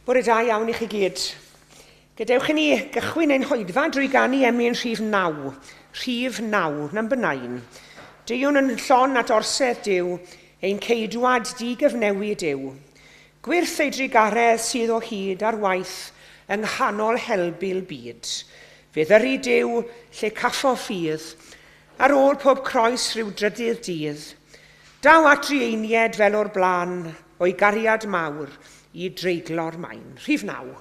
Bore da iawn i chi gyd. Gadewch i ni gychwyn ein hoedfa drwy ganu emyn rhif 9. Rhif 9, number 9. Deuwn yn llon at orsedd Duw, ein ceidwad digyfnewid yw. Gwyrth ei drugaredd sydd o hyd ar waith yng nghanol helbul byd. Fe ddyry Duw lle caffo ffydd, ar ôl pob croes rhyw drydydd dydd. Daw at drueinied fel o'r blaen, o'i gariad mawr i dreiglo'r maen. Rhif 9.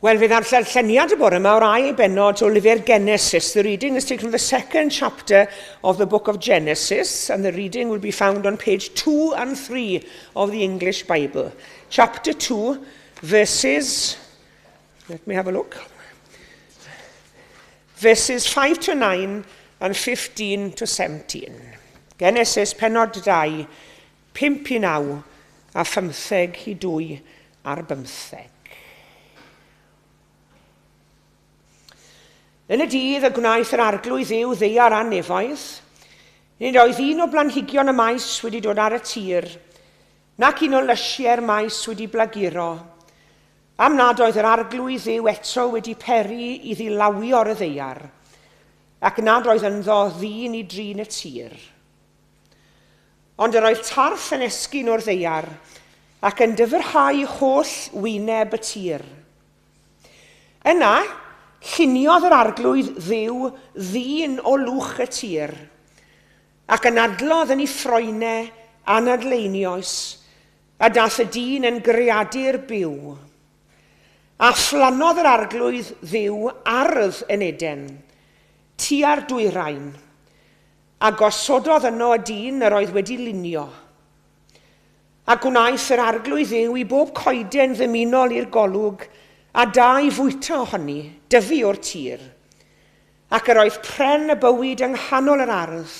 Wel, fe ddarlleniad y bore yma o'r ail bennod o lyfr Genesis. The reading is taken from the second chapter of the book of Genesis, and the reading will be found on page 2 and 3 of the English Bible. Chapter 2, verses... Let me have a look. Verses 5 to 9 and 15 to 17. Genesis penod 2, 5 i 9 a 15 i 2 ar 15. Yn y dydd y gwnaeth yr arglwydd dduw ddaear a nefoedd, nid oedd un o blanhigion y maes wedi dod ar y tir, nac un o lysiau'r maes wedi blaguro, am nad oedd yr arglwydd dduw eto wedi peri iddi lawio ar y ddaear, ac nad oedd ynddo ddyn i drin y tir. Ond yr oedd tarth yn esgyn o'r ddaear, ac yn dyfrhau holl wyneb y tir. Yna, lluniodd yr arglwydd Dduw ddyn o lwch y tir, ac anadlodd yn ei ffroene anadleinioes, a daeth y dyn yn greadur byw. A phlannodd yr arglwydd Dduw ardd yn Eden, tua'r dwyrain, A gosododd yno y dyn yr oedd wedi lunio. A gwnaeth yr arglwydd Dduw i bob coeden ddymunol i'r golwg a da i fwyta ohoni, dyfu o'r tir. Ac yr oedd pren y bywyd yng nghanol yr ardd,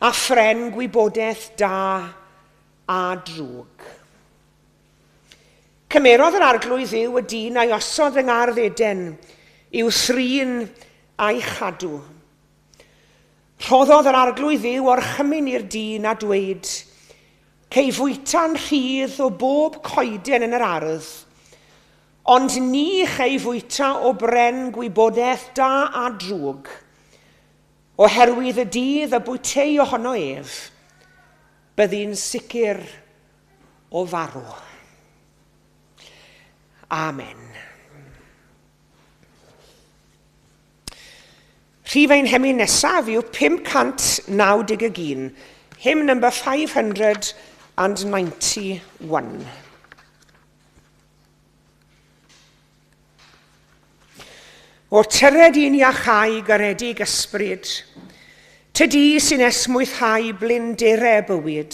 a phren gwybodaeth da a drwg. Cymerodd yr Arglwydd Dduw y dyn a'i osod yng ngardd Eden, i'w thrin a'i chadw. Rhoddodd yr Arglwydd Dduw orchymyn i'r dyn a dweud, Cei fwyta'n rhydd o bob coeden yn yr ardd, ond ni chei fwyta o bren gwybodaeth da a drwg, oherwydd y dydd y bwytei ohono ef, byddi'n sicr o farw. Amen. Rhif ein hemyn nesaf yw 591, hymn number 591. O tyred i'n iachau garedig ysbryd, tydi sy'n esmwythau blinderau bywyd.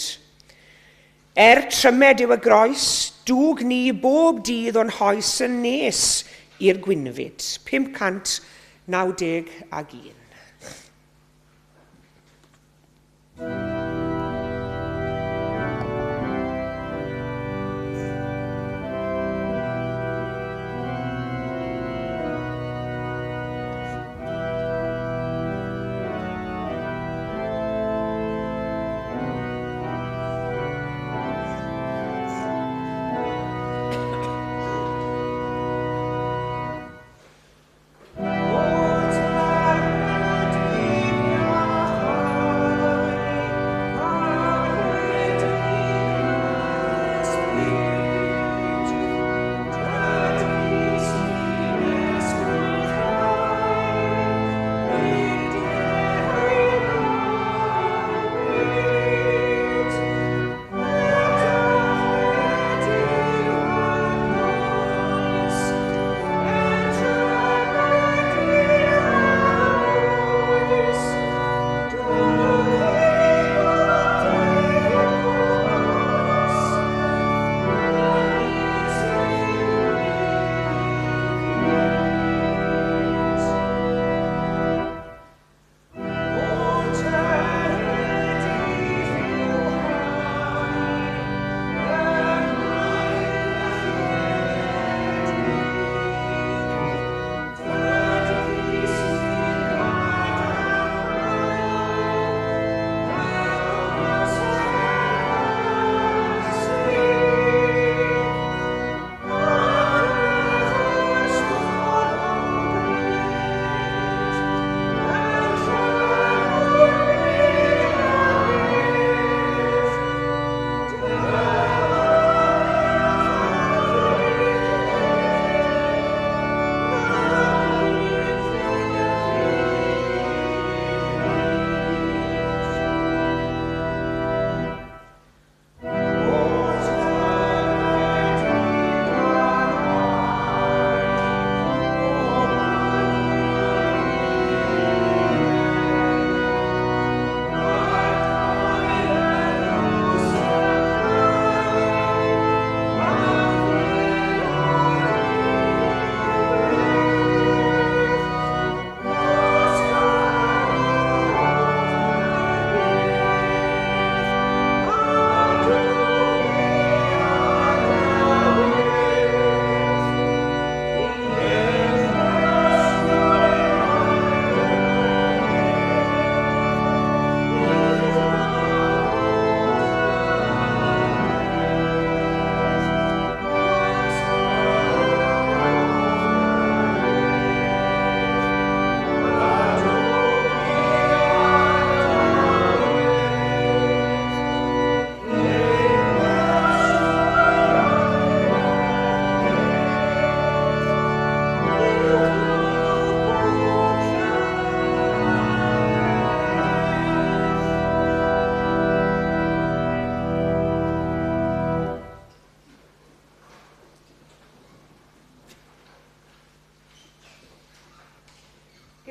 Er trymed yw y groes, dwg ni bob dydd o'n hoes yn nes i'r gwynfyd. 591.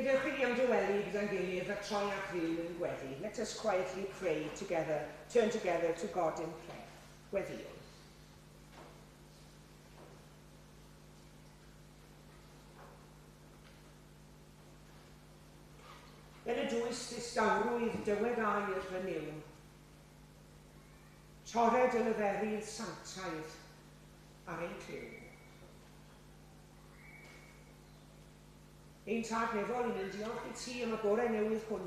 Gadewch i ni ymdawelu gyda'n gilydd a troi at Dduw mewn gweddi. Let us quietly pray together, turn together to God in prayer. Gweddïwn. dwys ddistawrwydd dywed air fy Nuw. Torred y leferydd sanctaidd ar ein clyw. Ein Tad nefol, i ni'n diolch i ti am y bore newydd hwn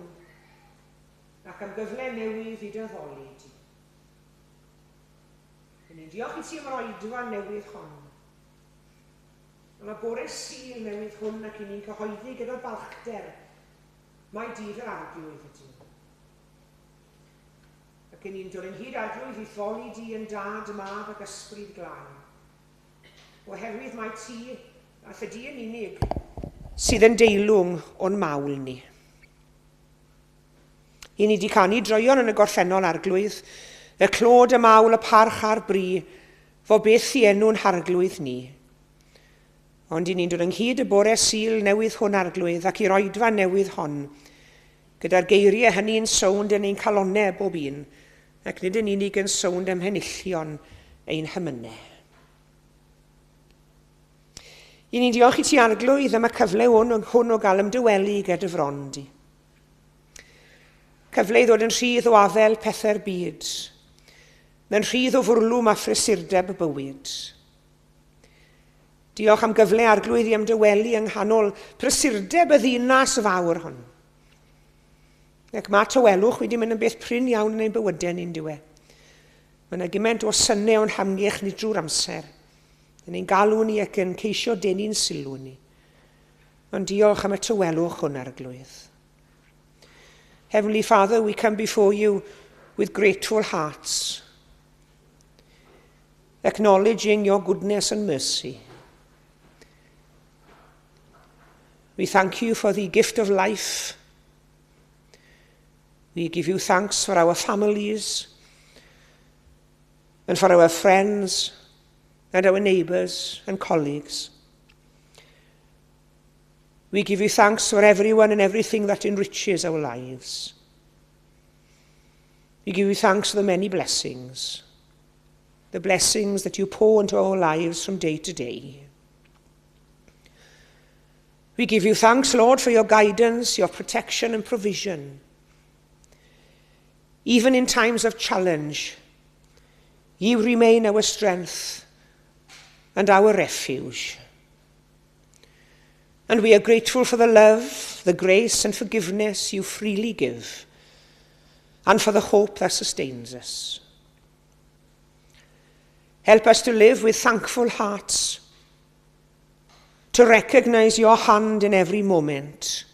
ac am gyfle newydd i dy addoli di. I ni'n diolch i ti am yr oedfa newydd hon. Am y bore Sul newydd hwn ac i ni'n cyhoeddi gyda balchder mai dydd yr Arglwydd ydyw. Ac i ni'n dod ynghyd, Arglwydd, i foli di yn Dad, Mab ac Ysbryd Glân. Oherwydd mai ti, a thydi yn unig, sydd yn deilwng o'n mawl ni. I ni 'di canu droeon yn y gorffennol, Arglwydd, y clod, y mawl, y parch a'r bri, fo byth i enw'n Harglwydd ni. Ond i ni'n dod ynghyd y bore Sul newydd hwn, Arglwydd, ac i'r oedfa newydd hon, gyda'r geiriau hynny'n sownd yn ein calonnau bob un, ac nid yn unig yn sownd ym mhenillion ein hymynau. I ni'n diolch i ti, Arglwydd, am y cyfle hwn, hwn o gael ymdywelu ger dy fron di. Cyfle i ddod yn rhydd o afael pethau'r byd, yn rhydd o fwrlwm a phrysurdeb y bywyd. Diolch am gyfle, Arglwydd, i ymdywelu yng nghanol prysurdeb y ddinas fawr hon. Ac mae tawelwch wedi mynd yn beth prin iawn yn ein bywydau ni'n diwe. Mae yna gymaint o synau o'n hamgylch ni drwy'r amser. Yn ein galw ni ac yn ceisio denu'n sylw ni. Ond diolch am y tawelwch hwn, Arglwydd. Heavenly Father, we come before you with grateful hearts, acknowledging your goodness and mercy. We thank you for the gift of life. We give you thanks for our families and for our friends and our neighbours and colleagues. We give you thanks for everyone and everything that enriches our lives. We give you thanks for the many blessings, the blessings that you pour into our lives from day to day. We give you thanks, Lord, for your guidance, your protection and provision. Even in times of challenge, you remain our strength and our refuge. And we are grateful for the love, the grace and forgiveness you freely give, and for the hope that sustains us. Help us to live with thankful hearts, to recognize your hand in every moment,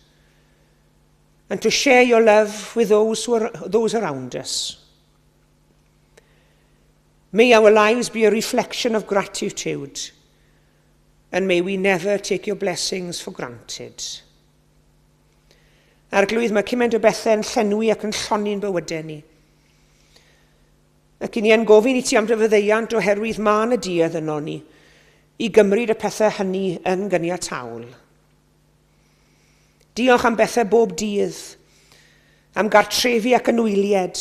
and to share your love with those around us. May our lives be a reflection of gratitude, and may we never take your blessings for granted. Arglwydd, mae cymaint o bethau yn llenwi ac yn llonni'n bywydau ni. Ac i ni yn gofyn i ti am dy faddeuant oherwydd mae 'na duedd yno ni i gymryd y pethau hynny yn gyniataol. Diolch am bethau bob dydd, am gartrefi ac anwyliaid,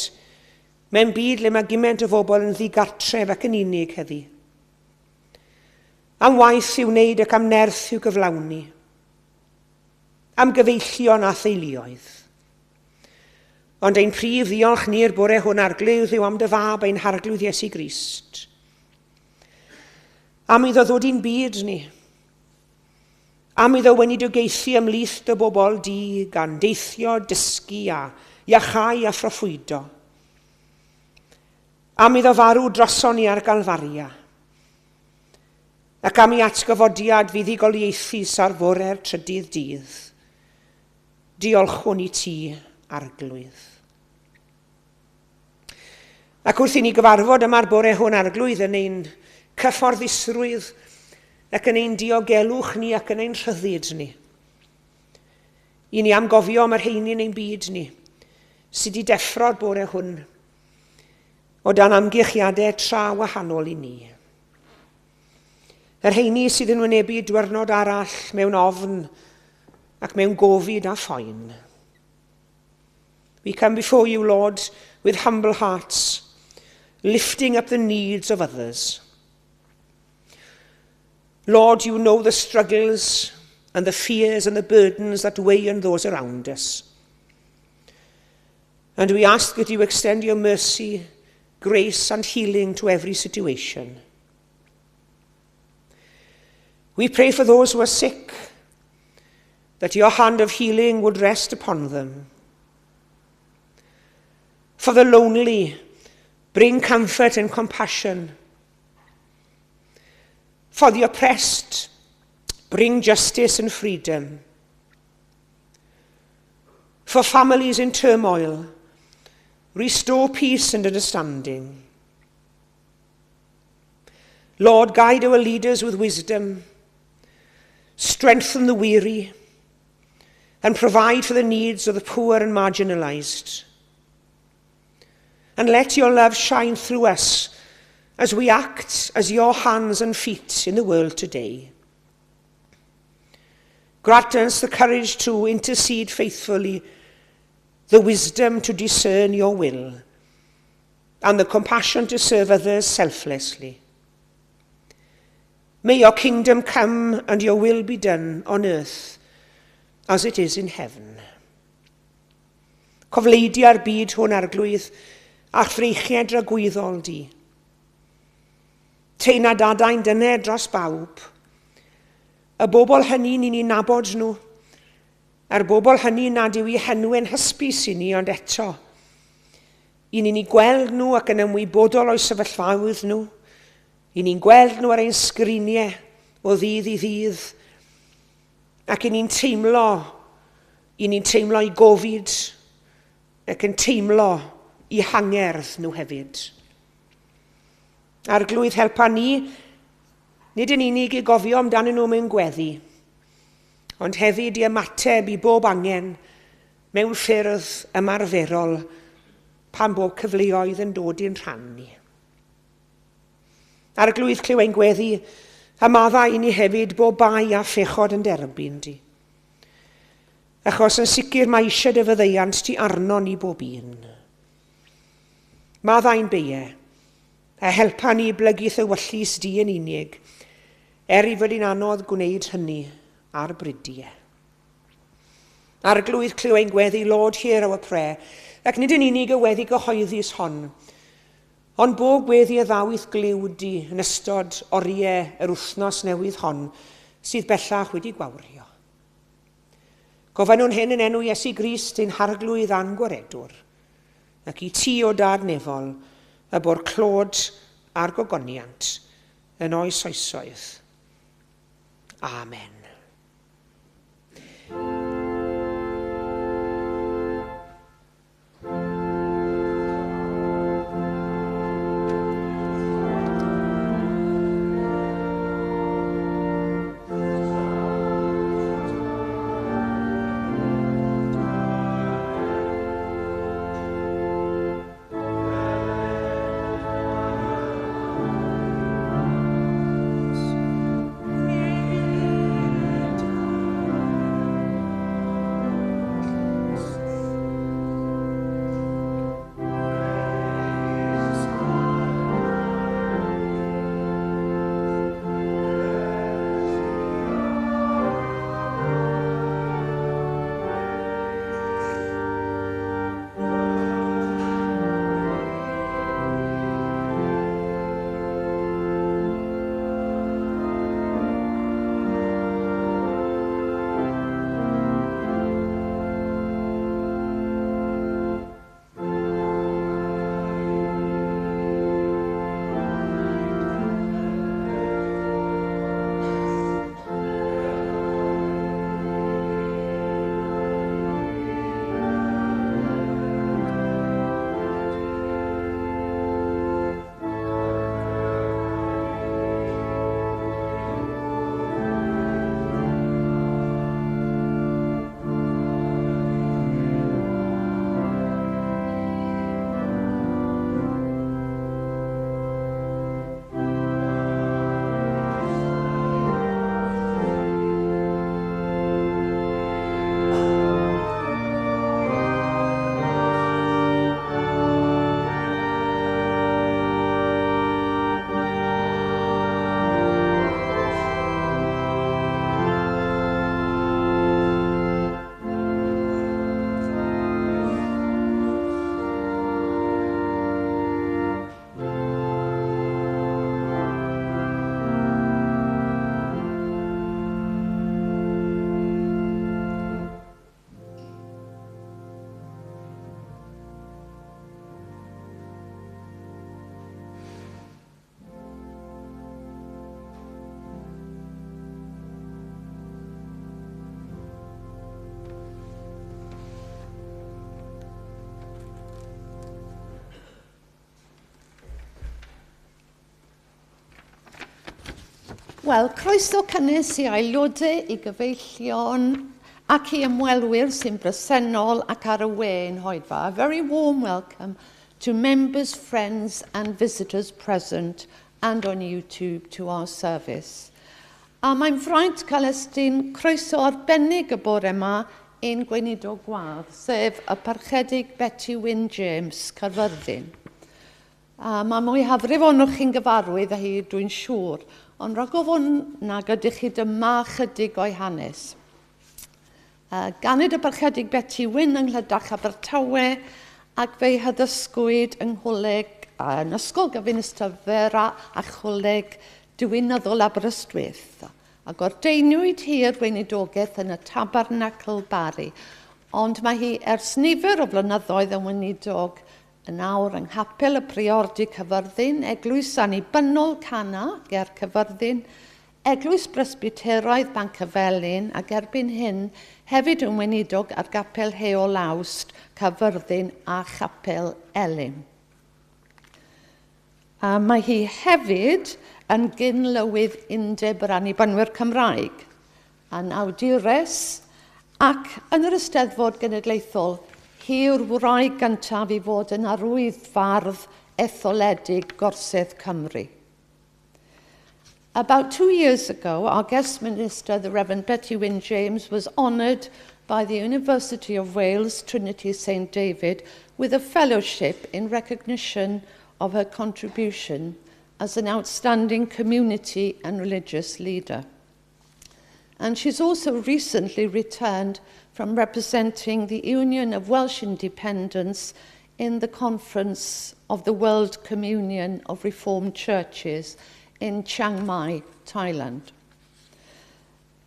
mewn byd le mae gymaint o bobl yn ddigartref ac yn unig heddi. Am waith i'w wneud ac am nerth i'w gyflawni. Am gyfeillion a theuluoedd. Ond ein prif ddiolch ni'r bore hwn, Arglwydd, yw am dy Fab, ein Harglwydd Iesu Grist. Am iddo ddod i'n byd ni. Am iddo weinidogaethu ymhlith dy bobl di gan deithio, dysgu a iachau a phroffwydo. Am iddo farw droson ni ar Galfaria. Ac am ei atgyfodiad fuddugoliaethus ar fore'r trydydd dydd. Diolchwn i ti, Arglwydd. Ac wrth i ni gyfarfod yma'r bore hwn, Arglwydd, yn ein cyfforddusrwydd ac yn ein diogelwch ni ac yn ein rhyddid ni, i ni am gofio am yr rheini yn ein byd ni sydd wedi deffro'r bore hwn o dan amgylchiadau tra wahanol i ni. Y rheini sydd yn wynebu diwrnod arall mewn ofn ac mewn gofid a phoen. We come before you, Lord, with humble hearts, lifting up the needs of others. Lord, you know the struggles and the fears and the burdens that weigh on those around us. And we ask that you extend your mercy, grace and healing to every situation. We pray for those who are sick, that your hand of healing would rest upon them. For the lonely, bring comfort and compassion. For the oppressed, bring justice and freedom. For families in turmoil, restore peace and understanding. Lord, guide our leaders with wisdom, strengthen the weary, and provide for the needs of the poor and marginalised. And let your love shine through us as we act as your hands and feet in the world today. Grant us the courage to intercede faithfully, the wisdom to discern your will, and the compassion to serve others selflessly. May your kingdom come and your will be done on earth as it is in heaven. Cofleidia'r byd hwn, Arglwydd, a'th freichiau dragwyddol di. Taena d'adain dyner dros bawb. Y bobl hynny ni'n eu nabod nhw, a'r bobl hynny nad yw eu henwau'n hysbys i ni, ond eto, i ni'n eu gweld nhw ac yn ymwybodol o'u sefyllfaoedd nhw, i ni'n gweld nhw ar ein sgriniau o ddydd i ddydd, ac i ni'n teimlo, i ni'n teimlo eu gofid, ac yn teimlo eu hangerdd nhw hefyd. Arglwydd, helpa ni, nid yn unig i gofio amdanyn nhw mewn gweddi, ond hefyd i ymateb i bob angen mewn ffyrdd ymarferol pan bo cyfleoedd yn dod i'n rhan ni. Arglwydd, clyw ein gweddi, a maddau i ni hefyd bob bai a phechod yn d'erbyn di. Achos yn sicr mae eisiau dy faddeuant di arno ni bob un. Maddau'n beie, a helpa ni i blygu i'th ewyllys di yn unig, er ei fod hi'n anodd gwneud hynny ar brydiau. Arglwydd, clyw ein gweddi, Lord, hear our prayer, ac nid yn unig y weddi gyhoeddus hon, ond bob gweddi a ddaw i'th glyw di yn ystod oriau yr wythnos newydd hon sydd bellach wedi gwawrio. Gofynnwn hyn yn enw Iesu Grist ein Harglwydd a'n Gwaredwr, ac i ti, o Dad nefol, y bo'r clod a'r gogoniant yn oes oesoedd. Amen. Wel, croeso cynnes i aelodau, i gyfeillion ac i ymwelwyr sy'n bresennol ac ar y we yn Hoedfa. A very warm welcome to members, friends and visitors present and on YouTube to our service. A mae'n fraint cael estyn croeso arbennig y bore yma i'n gweinidog gwadd, sef y Parchedig Beti Wyn James, Caerfyrddin. A mae mwyafrif ohonoch chi'n gyfarwydd â hi, dwi'n siŵr, ond rhag ofn nag ydych chi, dyma chydig o'i hanes. Ganed y Parchedig Beti Wyn yng Nghlydach Abertawe ac fe'i haddysgwyd yng Ngholeg, yn Ysgol Gyfun Ystalyfera a Choleg Diwinyddol Aberystwyth. Ac ordeiniwyd hi i'r weinidogaeth yn y Tabernacl Barri, ond mae hi ers nifer o flynyddoedd yn weinidog yn awr yng Nghapel y Priordy Cyfyrddin, Eglwys Annibynnol Cana ger Cyfyrddin, Eglwys Bresbyteraidd Bancyfelin ac erbyn hyn hefyd yn weinidog ar Gapel Heol Awst, Caerfyrddin a Chapel Elim. A mae hi hefyd yn gyn-lywydd Undeb yr Annibynwyr Cymraeg, yn awdures ac yn yr Eisteddfod Genedlaethol, hi yw'r wraig gyntaf i fod yn arwyddfardd etholedig Gorsedd Cymru. About 2 years ago, our guest minister, the Reverend Beti Wyn James, was honoured by the University of Wales, Trinity St David, with a fellowship in recognition of her contribution as an outstanding community and religious leader. And she's also recently returned from representing the Union of Welsh Independents in the Conference of the World Communion of Reformed Churches in Chiang Mai, Thailand.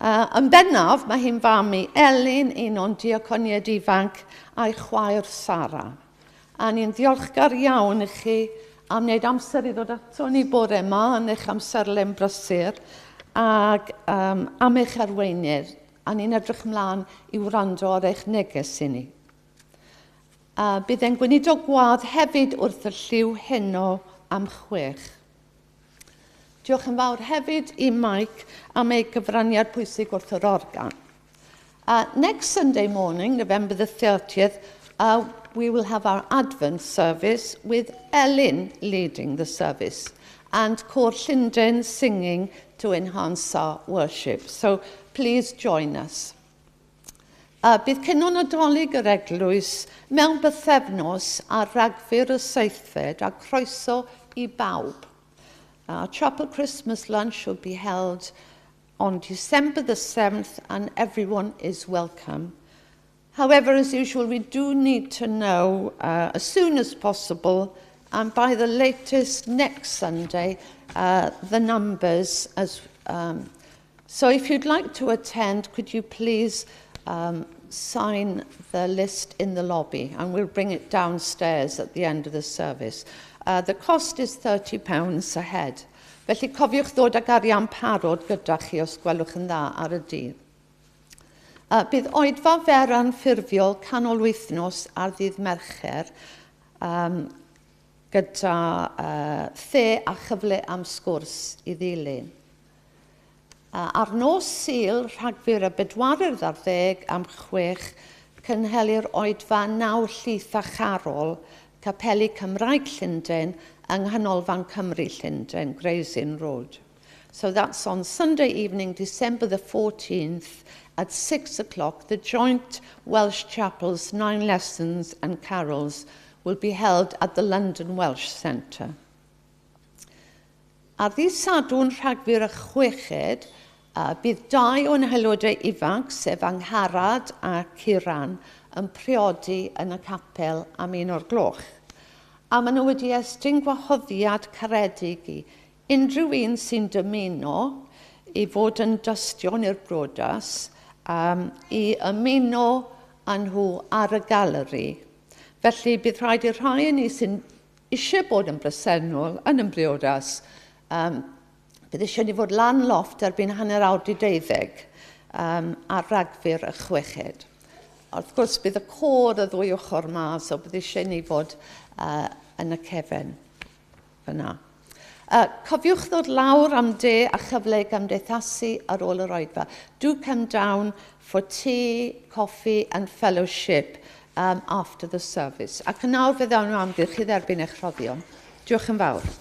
Yn bennaf, mae hi'n fam i Elin, un o'n diaconiaid ifanc, a'i chwaer Sara. A ni'n ddiolchgar iawn i chi am wneud amser i ddod ato ni bore yma yn eich amserlen brysur ac am eich arweiniad. A ni'n edrych ymlaen i wrando ar eich neges i ni. Bydd e'n gweinidog gwadd hefyd wrth y llyw heno am 6. Diolch yn fawr hefyd i Mike am ei gyfraniad pwysig wrth yr organ. Next Sunday morning, November the 30th, we will have our Advent service with Ellen leading the service and Côr Llundain singing to enhance our worship. So please join us. Bydd cinio Nadolig yr eglwys mewn bythefnos ar Ragfyr y 7 a croeso i bawb. Our chapel Christmas lunch will be held on December the 7th and everyone is welcome. However, as usual, we do need to know as soon as possible and by the latest next Sunday, the numbers as. So if you'd like to attend, could you please sign the list in the lobby and we'll bring it downstairs at the end of the service. The cost is £30 a head. Felly cofiwch ddod ag arian parod gyda chi os gwelwch yn dda ar y dydd. Bydd oedfa fer anffurfiol canol wythnos ar ddydd Mercher gyda the a chyfle am sgwrs i ddilyn. Ar nos Sul, Rhagfyr y 24 am 6, cynhelir oedfa naw llith a charol Capeli Cymraeg Llundain yng Nghanolfan Cymru Llundain, Gray's Inn Road. So that's on Sunday evening, December the 14th, at 6 o'clock, the joint Welsh Chapels, Nine Lessons and Carols will be held at the London Welsh Centre. Ar ddydd Sadwrn Rhagfyr y 6, bydd dau o'n haelodau ifanc, sef Angharad a Ciran, yn priodi yn y capel am 1 o'r gloch. A maen nhw wedi estyn gwahoddiad caredig i unrhyw un sy'n dymuno i fod yn dystion i'r briodas i ymuno â nhw ar y galeri. Felly bydd rhaid i'r rhai ni sy'n eisiau bod yn bresennol yn y briodas, bydd eisiau ni fod lan lofft erbyn 12:30 ar Ragfyr y 6. Wrth gwrs, bydd y côr y ddwy ochr ma, so bydd eisiau ni fod yn y cefen fyna. Cofiwch ddod lawr am de a chyfle i gymdeithasu ar ôl yr oedfa. Do come down for tea, coffee and fellowship after the service. Ac yn nawr fe ddawn nhw amgylch i dderbyn eich rhoddion. Diolch yn fawr.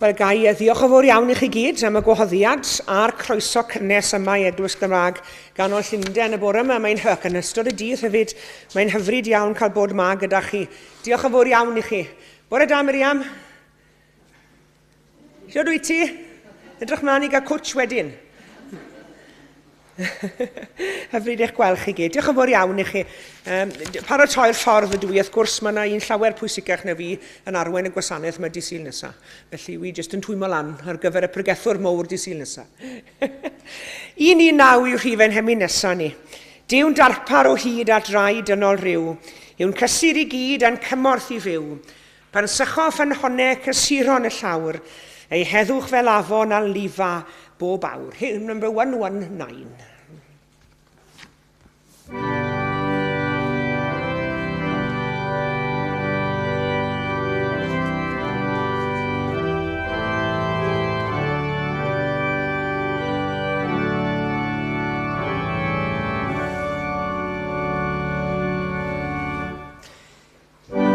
Wel, gai ddiolch yn fawr iawn i chi gyd am y gwahoddiad a'r croeso cynnes yma i Eglwys Gymraeg Ganol Llundain y bore yma. Mae'n hyc yn ystod y dydd hefyd. Mae'n hyfryd iawn cael bod yma gyda chi. Diolch yn fawr iawn i chi. Bore da, Miriam. Sut wyt ti? Edrych mlaen i gael cwtsh wedyn. Hyfryd eich gweld chi gyd. Diolch yn fawr iawn i chi. Paratoi'r ffordd ydw i, wrth gwrs, mae yna un llawer pwysicach na fi yn arwain y gwasanaeth yma dydd Sul nesaf. Felly, wi jyst yn twymo lan ar gyfer y pregethwr mowr dydd Sul nesaf. 119 yw rhifau'n hemyn nesaf ni. Duw'n darpar o hyd at rai dynol rhyw, yw'n cysur i gyd a'n cymorth i fyw. Pan sycho ffynhonnau cysuron y llawr, ei heddwch fel afon a lifa bob awr. Hymn number 119.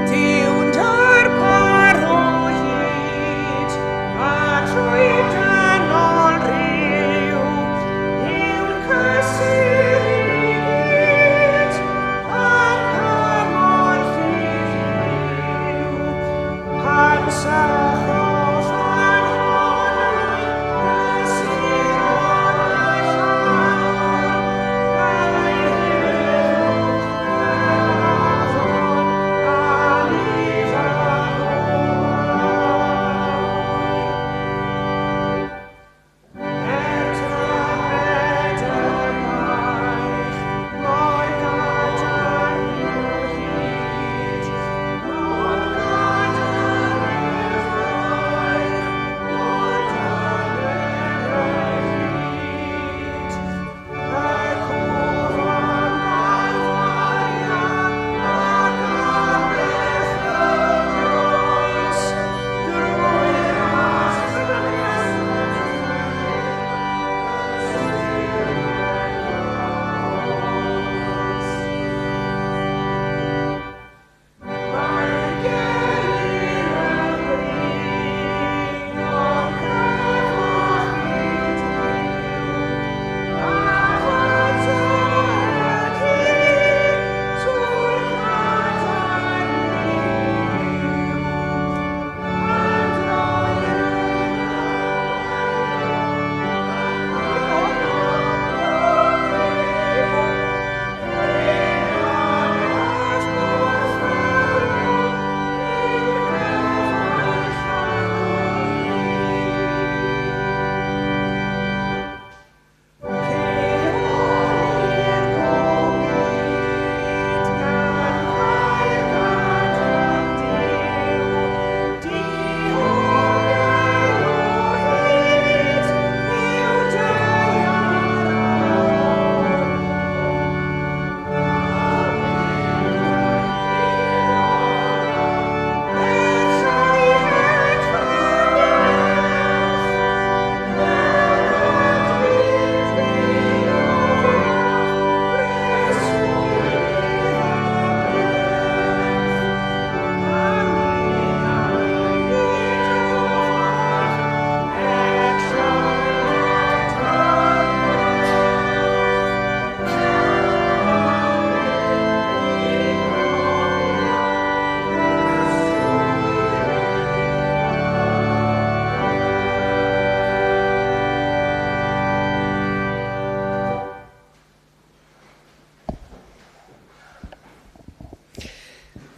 Duw'n darpar o hyd, a trwy dynol ryw, yw'n cysur i gyd.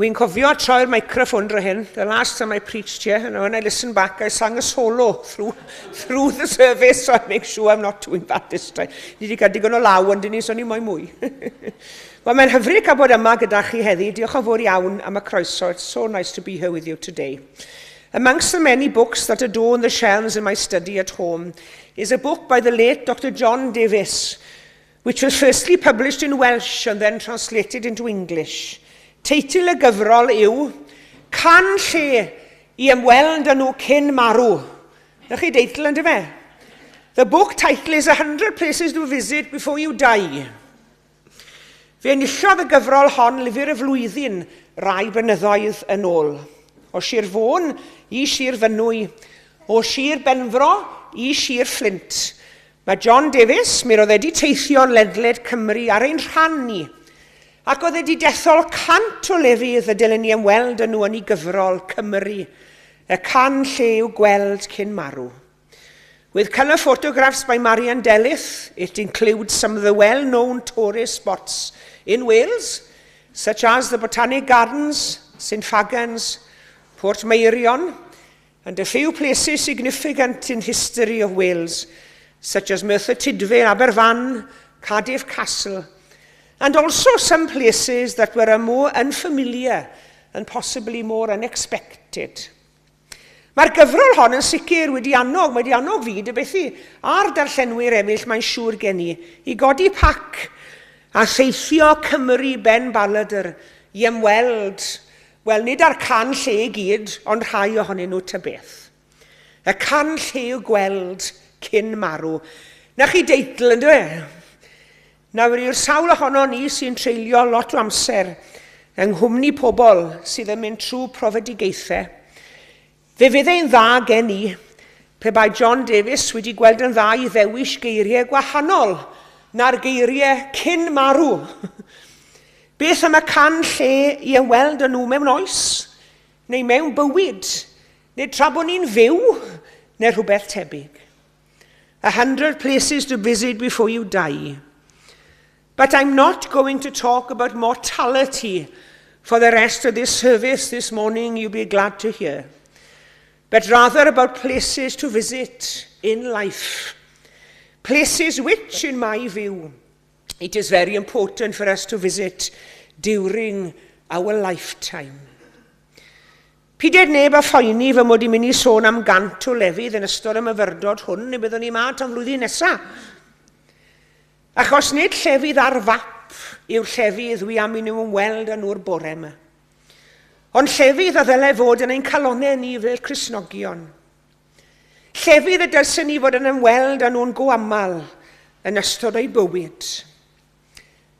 Wy'n cofio troi'r microphone dro hyn. The last time I preached here, and when I listened back, I sang a solo through the service, so I make sure I'm not doing that this time. Ni wedi cael digon o law, ond ni, so ni moyn mwy. Wel, mae'n hyfryd cael bod yma gyda chi heddi. Diolch yn fawr iawn am y croeso. It's so nice to be here with you today. Amongst the many books that adorn the shelves in my study at home is a book by the late Dr. John Davies, which was firstly published in Welsh and then translated into English. Teitl y gyfrol yw 100 Lle i Ymweld â Nhw Cyn Marw. 'Na chi deitl yn fe? The book title is 100 Places to Visit Before You Die. Fe enillodd y gyfrol hon lyfr y flwyddyn rai blynyddoedd yn ôl. O Sir Fôn i Sir Fynwy, o Sir Benfro i Sir Flint. Mae John Davies, mi roedd wedi teithio ledled Cymru ar ein rhan ni, ac oedd wedi dethol 100 o lefydd y dylen ni ymweld â nhw yn ei gyfrol Cymru, y 100 lle i'w gweld cyn marw. With colour photographs by Marian Delyth, it includes some of the well-known tourist spots in Wales, such as the Botanic Gardens, St Fagans, Portmeirion, and a few places significant in history of Wales, such as Merthyr Tydfil, Aberfan, Cardiff Castle, and also some places that were more unfamiliar and possibly more unexpected. Mae'r gyfrol hon yn sicr wedi annog, mae wedi annog fi, dy beth i, a'r darllenwyr eraill mae'n siŵr gen i, i godi pac a theithio Cymru ben baladr i ymweld, wel, nid ar 100 lle i gyd, ond rhai ohonyn nhw ta beth. Y 100 lle i'w gweld cyn marw. 'Na chi deitl, yn dweud? Nawr, i'r sawl ohono ni sy'n treulio lot o amser yng nghwmni pobl sydd yn mynd trwy profedigaethau, fe fydd ein dda gen i pe bai John Davies wedi gweld yn dda i ddewis geiriau gwahanol na'r geiriau cyn marw. Beth am y 100 lle i ymweld â nhw mewn oes, neu mewn bywyd, neu tra bod ni'n fyw, neu rhywbeth tebyg? 100 places to visit before you die. But I'm not going to talk about mortality for the rest of this service this morning, you'll be glad to hear. But rather about places to visit in life. Places which, in my view, it is very important for us to visit during our lifetime. Pided neb â phoeni fy mod i'n mynd i sôn am 100 o lefydd yn ystod y myfyrdod hwn, neu byddwn ni 'ma tan flwyddyn nesaf. Achos nid llefydd ar fap yw'r llefydd wi am i nhw ymweld â nhw'r bore yma. Ond llefydd a ddylai fod yn ein calonau ni fel Cristnogion. Llefydd y dylsen ni fod yn ymweld â nhw'n go aml yn ystod ei bywyd.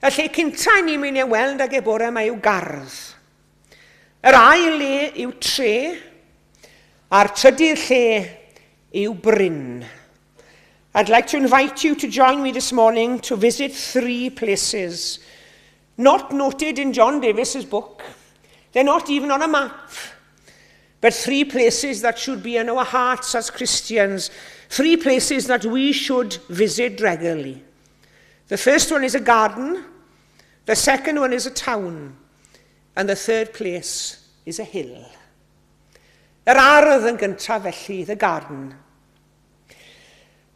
Y lle cynta i ni'n mynd i ymweld ag e bore yma yw gardd. Yr ail le yw tre, a'r trydydd lle yw bryn. I'd like to invite you to join me this morning to visit three places not noted in John Davies's book. They're not even on a map. But three places that should be in our hearts as Christians. Three places that we should visit regularly. The first one is a garden. The second one is a town. And the third place is a hill. Yr ardd yn gyntaf felly, the garden.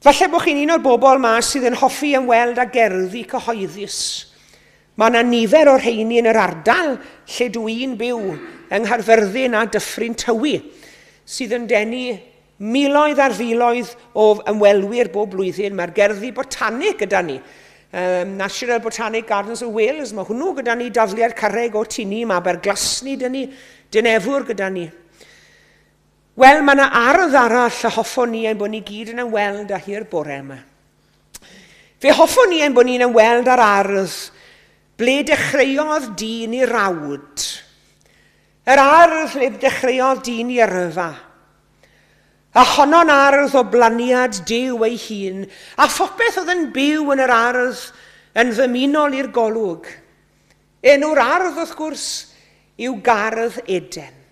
Falle bod chi'n un o'r bobl ma sydd yn hoffi ymweld â gerddi cyhoeddus. Mae yna nifer o'r rheini yn yr ardal lle dw i'n byw yng Nghaerfyrddin a Dyffryn Tywi, sydd yn denu miloedd ar filoedd o ymwelwyr bob blwyddyn. Mae'r gerddi botanig gyda ni. National Botanic Gardens of Wales, mae hwnnw gyda ni, dafliad carreg o tŷ ni, mae Aberglasney 'da ni, Dinefwr gyda ni. Wel, mae yna ardd arall a hoffwn ni ein bod ni gyd yn ymweld â hi'r bore yma. Fe hoffwn ni ein bod ni'n ymweld â'r ardd ble dechreuodd dyn ei rawd. Yr ardd lle dechreuodd dyn ei yrfa. A honno'n ardd o blaniad Duw ei hun, a phopeth oedd yn byw yn yr ardd yn ddymunol i'r golwg. Enw'r ardd, wrth gwrs, yw Gardd Eden.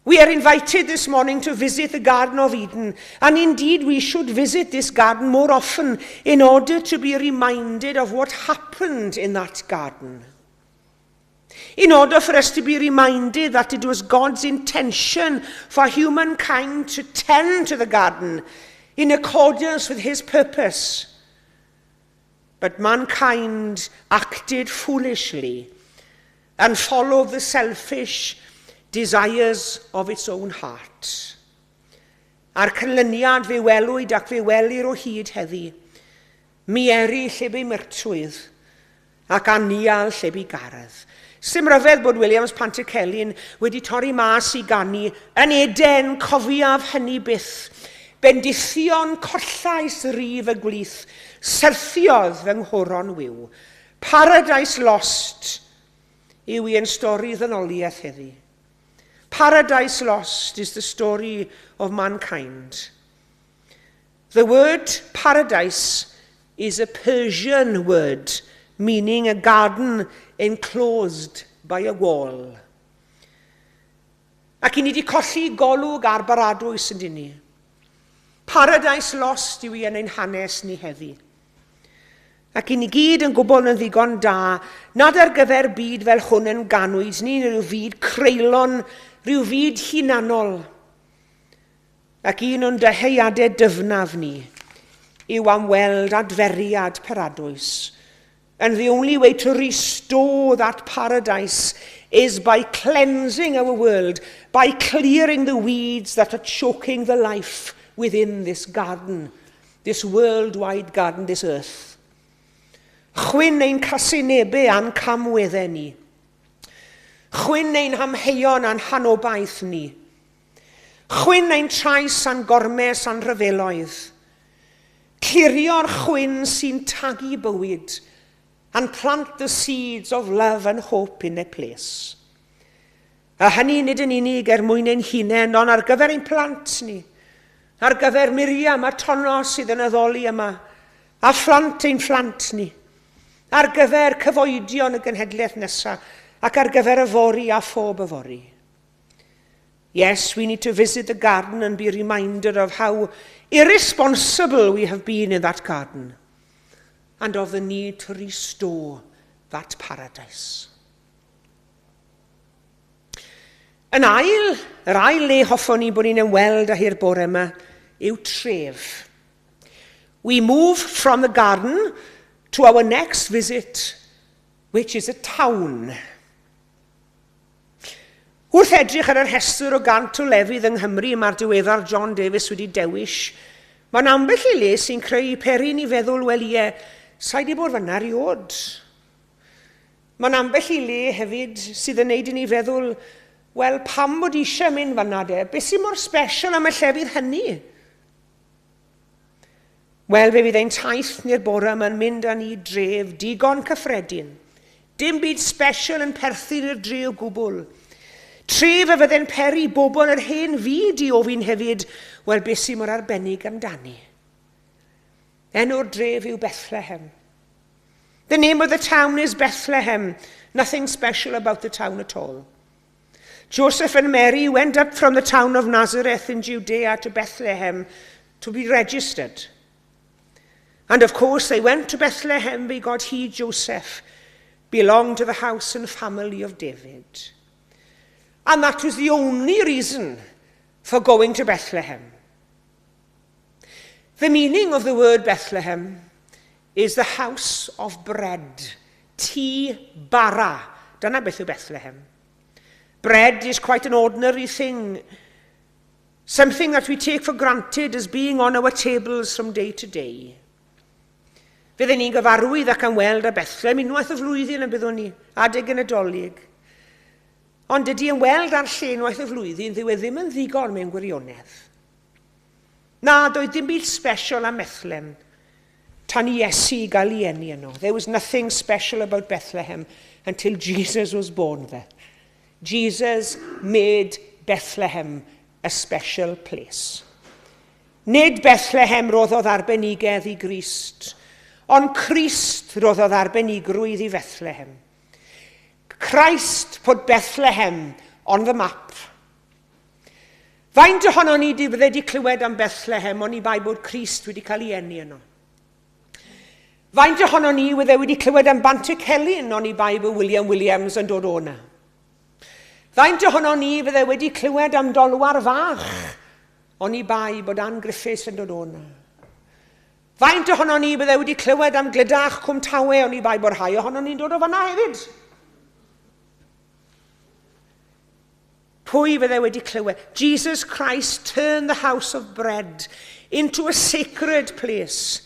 We are invited this morning to visit the Garden of Eden, and indeed we should visit this garden more often in order to be reminded of what happened in that garden. In order for us to be reminded that it was God's intention for humankind to tend to the garden in accordance with his purpose. But mankind acted foolishly and followed the selfish desires of its own heart. A'r canlyniad fe welwyd ac fe welir o hyd heddi. Mieri lle bu myrtwydd ac anial lle bu gardd. Sim ryfedd bod Williams Pantycelyn wedi torri mas i ganu yn Eden, cofiaf hynny byth. Bendithion collais rif y gwlith, syrthiodd fy nghoron wiw. Paradise Lost yw un stori ddynoliaeth heddi. Paradise Lost is the story of mankind. The word paradise is a Persian word meaning a garden enclosed by a wall. Ac i ni wedi colli golwg ar baradwys yn dyn ni. Paradise Lost yw i yn ein hanes ni heddi. Ac i ni gyd yn gwybod yn ddigon da nad ar gyfer byd fel hwn yn ganwyd ni, rhyw fyd creulon, rhyw fyd hunanol. Ac un o'n dyheuadau dyfnaf ni yw am weld adferiad paradwys. And the only way to restore that paradise is by cleansing our world, by clearing the weeds that are choking the life within this garden, this worldwide garden, this earth. Chwyn ein casinebau a'n camweddau ni. Chwyn ein hamheuon a'n hanobaith ni. Chwyn ein trais a'n gormes a'n rhyfeloedd. Clirio'r chwyn sy'n tagu bywyd and plant the seeds of love and hope in their place. A hynny nid yn unig er mwyn ein hunain, ond ar gyfer ein plant ni, ar gyfer Miriam a Tonos sydd yn addoli yma, a phlant ein phlant ni, ar gyfer cyfoedion y genhedlaeth nesaf, ac ar gyfer yfory a phob yfory. Yes, we need to visit the garden and be reminded of how irresponsible we have been in that garden and of the need to restore that paradise. Yn ail, yr ail le hoffwn ni bod ni'n ymweld â hi'r bore yma yw tref. We move from the garden to our next visit, which is a town. Wrth edrych ar yr rhestr o 100 o lefydd yng Nghymru mae'r diweddar John Davies wedi dewis, mae'n ambell i le sy'n creu peri ni feddwl, wel ie, sa'i di bod fyna rioed. Mae'n ambell i le hefyd sydd yn neud i ni feddwl, wel, pam bod eisiau mynd fyna de? Beth sy'n mor special am y llefydd hynny? Wel, fe fydd ein taith ni'r bore yma'n mynd â ni dref digon cyffredin. Dim byd special yn perthyn i'r dre o gwbl. Tref y fydde'n peri bobl yr hen fyd i ofyn hefyd, wel, beth sy'n mor arbennig amdani? Enw'r dref yw Bethlehem. The name of the town is Bethlehem. Nothing special about the town at all. Joseph and Mary went up from the town of Nazareth in Judea to Bethlehem to be registered. And of course, they went to Bethlehem because he, Joseph, belonged to the house and family of David. And that was the only reason for going to Bethlehem. The meaning of the word Bethlehem is the house of bread. Tŷ bara. Dyna beth yw Bethlehem. Bread is quite an ordinary thing. Something that we take for granted as being on our tables from day to day. Fydden ni'n gyfarwydd ac am weld â Bethlehem unwaith y flwyddyn yn byddwn ni, adeg y Nadolig. Ond dydy ymweld â'r lle unwaith y flwyddyn ddyw e ddim yn ddigon mewn gwirionedd. Na, doedd dim byd special am Bethlehem tan i Iesu gael ei eni yno. There was nothing special about Bethlehem until Jesus was born there. Jesus made Bethlehem a special place. Nid Bethlehem roddodd arbenigedd i Grist, ond Crist roddodd arbenigrwydd i Bethlehem. Christ put Bethlehem on the map. Faint ohono ni di fydde wedi clywed am Bethlehem oni bai bod Crist wedi cael ei eni yno? Faint ohono ni wydde wedi clywed am Bantycelyn oni bai bod William Williams yn dod o 'na? Faint ohono ni fydde wedi clywed am Dolwar Fach oni bai bod Ann Griffiths yn dod o 'na? Faint ohono ni bydde wedi clywed am Glydach Cwm Tawe oni bai bod rhai ohono ni'n dod o fanna hefyd? Pwy fydde wedi clywed? Jesus Christ turned the house of bread into a sacred place.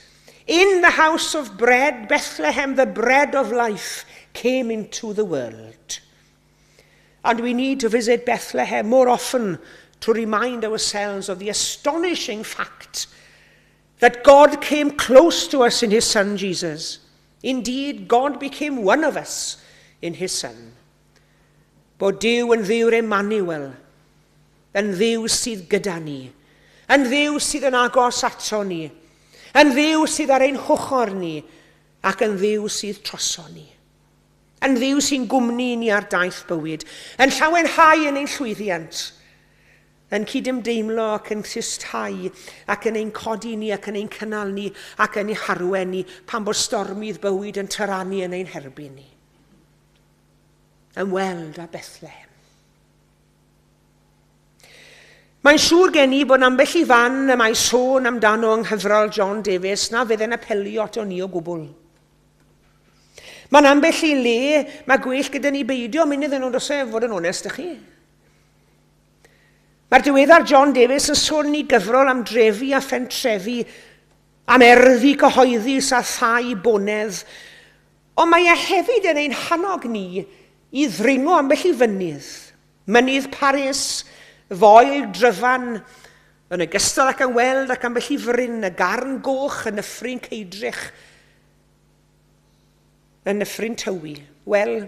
In the house of bread, Bethlehem, the bread of life, came into the world. And we need to visit Bethlehem more often to remind ourselves of the astonishing fact that God came close to us in his son Jesus. Indeed, God became one of us in his son. Bod Duw yn Dduw'r Emmanuel, yn Dduw sydd gyda ni, yn Dduw sydd yn agos ato ni, yn Dduw sydd ar ein hochr ni, ac yn Dduw sydd troso ni. Yn Dduw sy'n gwmni ni ar daith bywyd, yn llawenhau yn ein llwyddiant, yn cydymdeimlo ac yn tristhau, ac yn ein codi ni ac yn ein cynnal ni ac yn ei harwen ni pan bod stormydd bywyd yn tyranu yn ein herbyn ni. Ymweld â Bethlehem. Mae'n siŵr gen i bod ambell i fan y mae sôn amdano yng nghyfrol John Davies na fydd e'n apelio ato ni o gwbl. Mae'n ambell i le mae gwell gyda ni beidio mynd iddyn nhw, does e, fod yn onest â chi. Mae'r diweddar John Davies yn sôn ni gyfrol am drefi a phentrefi, am erddi cyhoeddus a thai bonedd, ond mae e hefyd yn ein hannog ni i ddringo ambell i fynydd. Mynydd Paris, Foel Dryfan, yn ogystal ac yn weld ac ambell i fryn, y Garn Goch yn Nyffryn Ceidrych, yn Nyffryn Tywi. Well,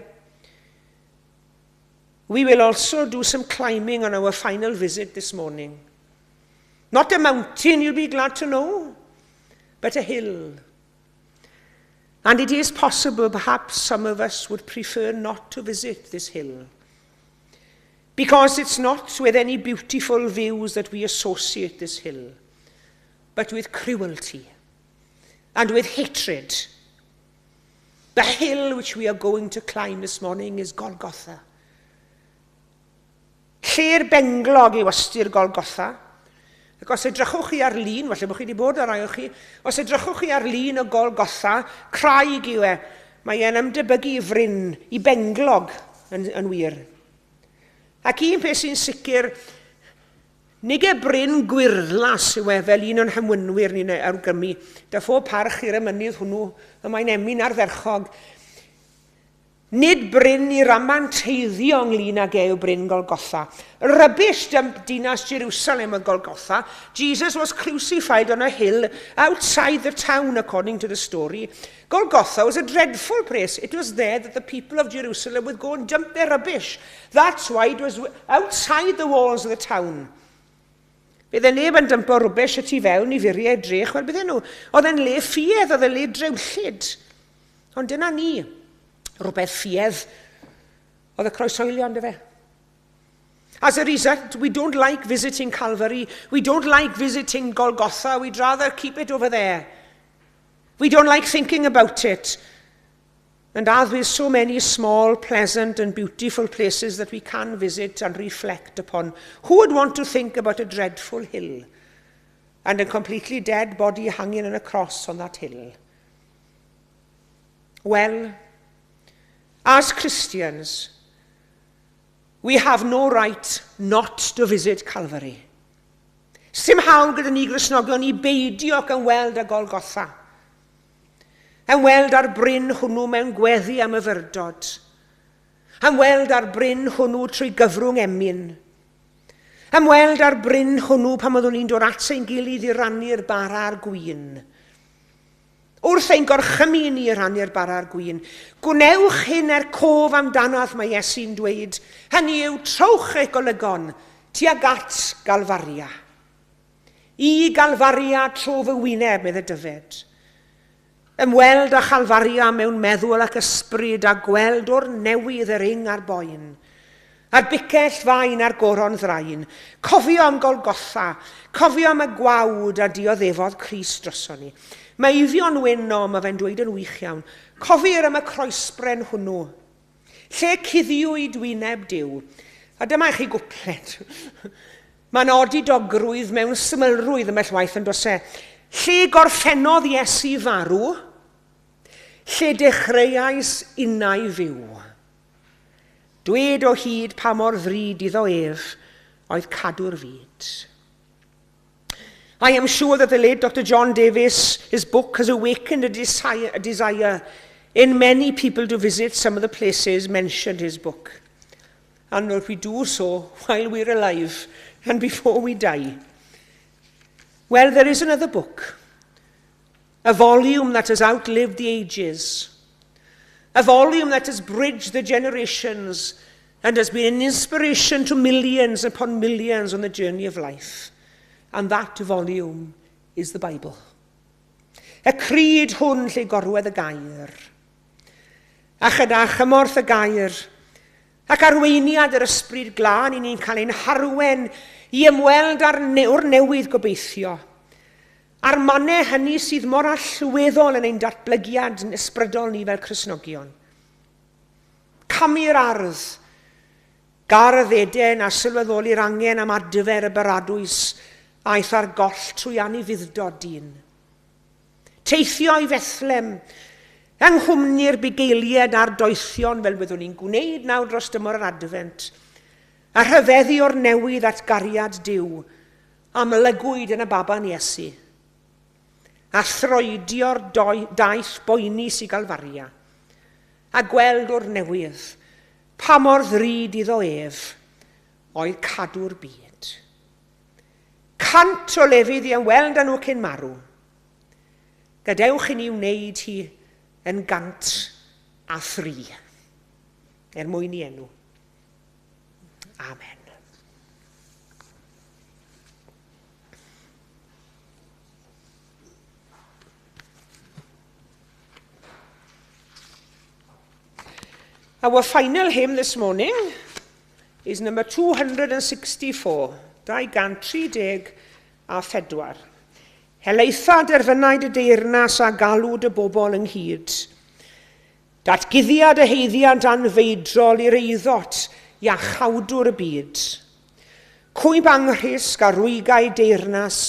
we will also do some climbing on our final visit this morning. Not a mountain, you'll be glad to know, but a hill. And it is possible perhaps some of us would prefer not to visit this hill, because it's not with any beautiful views that we associate this hill, but with cruelty and with hatred. The hill which we are going to climb this morning is Golgotha. Lle'r benglog yw ystyr Golgotha. Ac os edrychwch chi ar lun, falle bod chi wedi bod ar rai o chi, os edrychwch chi ar lun o Golgotha, craig yw e. Mae e'n ymdebygu i fryn, i benglog yn, yn wir. Ac un peth sy'n sicr, nige bryn gwyrddlas yw e fel un o'n hemwynwyr ni'n awgrymu. Da phob parch i'r emynydd hwnnw, y mae'n emyn ardderchog. Nid bryn i ramanteiddio ynglyn ag e yw bryn Golgotha. Rubbish dump dinas Jerusalem oedd Golgotha. Jesus was crucified on a hill outside the town, according to the story. Golgotha was a dreadful place. It was there that the people of Jerusalem would go and dump their rubbish. That's why it was outside the walls of the town. Bydde neb yn dympo rwbish y tu fewn i furiau drych, wel bydden nhw. Oedd e'n le ffiedd, oedd e'n le drewllyd. Ond dyna ni, rhywbeth ffiedd oedd y croeshoelio, on'd ife? As a result, we don't like visiting Calvary. We don't like visiting Golgotha. We'd rather keep it over there. We don't like thinking about it. And as with so many small, pleasant and beautiful places that we can visit and reflect upon, who would want to think about a dreadful hill and a completely dead body hanging on a cross on that hill? Well, as Christians, we have no right not to visit Calvary. Sim hawl gyda ni Gristnogion i beidio ac yn weld â Golgotha. Yn weld ar bryn hwnnw mewn gweddi am myfyrdod. Yn weld ar bryn hwnnw trwy gyfrwng emyn. Ymweld â'r bryn hwnnw pan byddwn ni'n dod at ein gilydd i rannu'r bara a'r gwin. Wrth ein gorchymyn ni i rannu'r bara a'r gwin, gwnewch hyn er cof amdanaf, mae Iesu'n dweud, hynny yw, trowch eich golygon tuag at Galfaria. I Galfaria tro fy wyneb, medde Dyfed. Ymweld â Chalfaria mewn meddwl ac ysbryd a gweld o'r newydd yr ing a'r boen. A'r bicell fain a'r goron ddrain. Cofio am Golgotha, cofio am y gwawd a dioddefodd Crist droson ni. Mae Eifion Wyn o, mae fe'n dweud yn wych iawn. Cofir am y croesbren hwnnw. Lle cuddiwyd wyneb Duw. A dyma i chi gwpled. Mae'n odidogrwydd mewn symlrwydd ymhell waith yn does e. Lle gorffennodd Iesu farw, lle dechreuais innau fyw. Dwed o hyd pa mor ddrud iddo ef oedd cadw'r fyd. I am sure that the late Dr. John Davies, his book has awakened a desire in many people to visit some of the places mentioned his book. And that we do so while we're alive and before we die. Well, there is another book, a volume that has outlived the ages, a volume that has bridged the generations and has been an inspiration to millions upon millions on the journey of life. And that volume is the Bible. Y cryd hwn lle gorwedd y gair. A chyda chymorth y gair ac arweiniad yr Ysbryd Glân i ni'n cael ein harwen i ymweld â'r o'r newydd gobeithio. A'r mannau hynny sydd mor allweddol yn ein datblygiad ysbrydol ni fel Cristnogion. Camu'r ardd, gardd Eden a sylweddoli'r angen am adfer y baradwys aeth ar goll trwy anufudd-dod dyn. Teithio i Fethlem, yng nghwmni'r bugeiliaid a'r doethion fel byddwn ni'n gwneud nawr dros dymor yr Adfent, a rhyfeddu o'r newydd at gariad Duw, amlygwyd yn y baban Iesu, a throedio'r daith boenus i Galfaria, a gweld o'r newydd pa mor ddrud iddo ef oedd cadw'r byd. 100 o lefydd i ymweld â nhw cyn marw. Gadewch i ni wneud hi yn 103. Er mwyn ei enw. Amen. Our final hymn this morning is number 264, 234. Helaetha derfynau dy deyrnas a galw dy bobl ynghyd. Datguddia dy haeddiant anfeidrol i'r eiddot, iachawdwr y byd. Cwymp anghysg a rwygau deyrnas,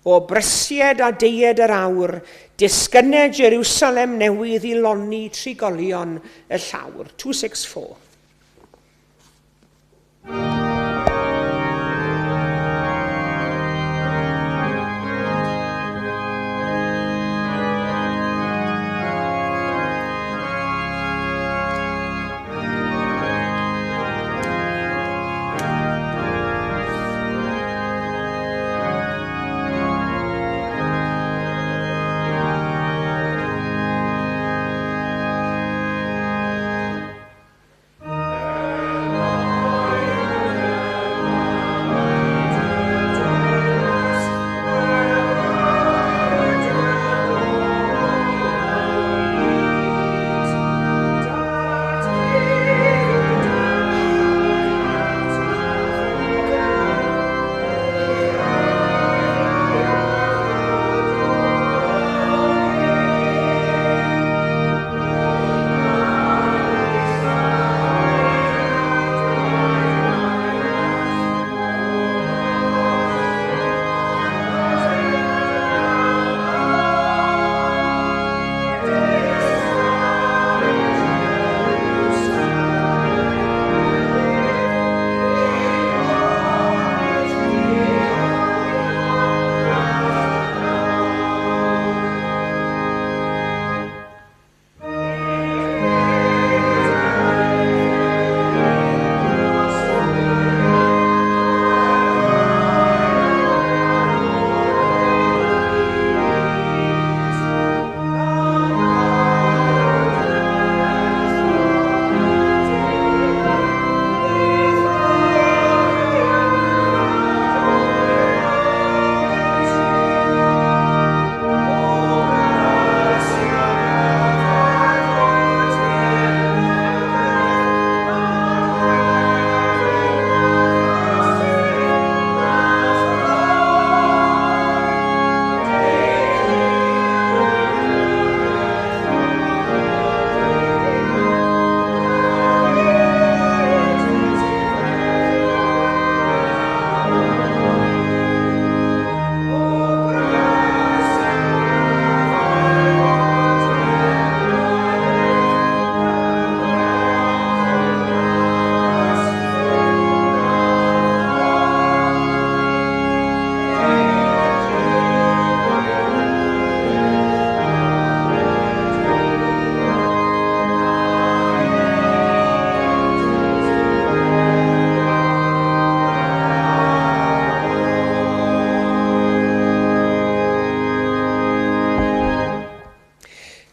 o brysied a deued yr awr, disgyned Jerusalem newydd i lonni trigolion y llawr. 264.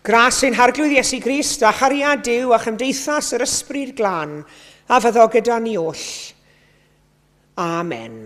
Gras ein Harglwydd Iesu Grist a chariad Duw a chymdeithas yr Ysbryd Glân a fyddo gyda ni oll. Amen.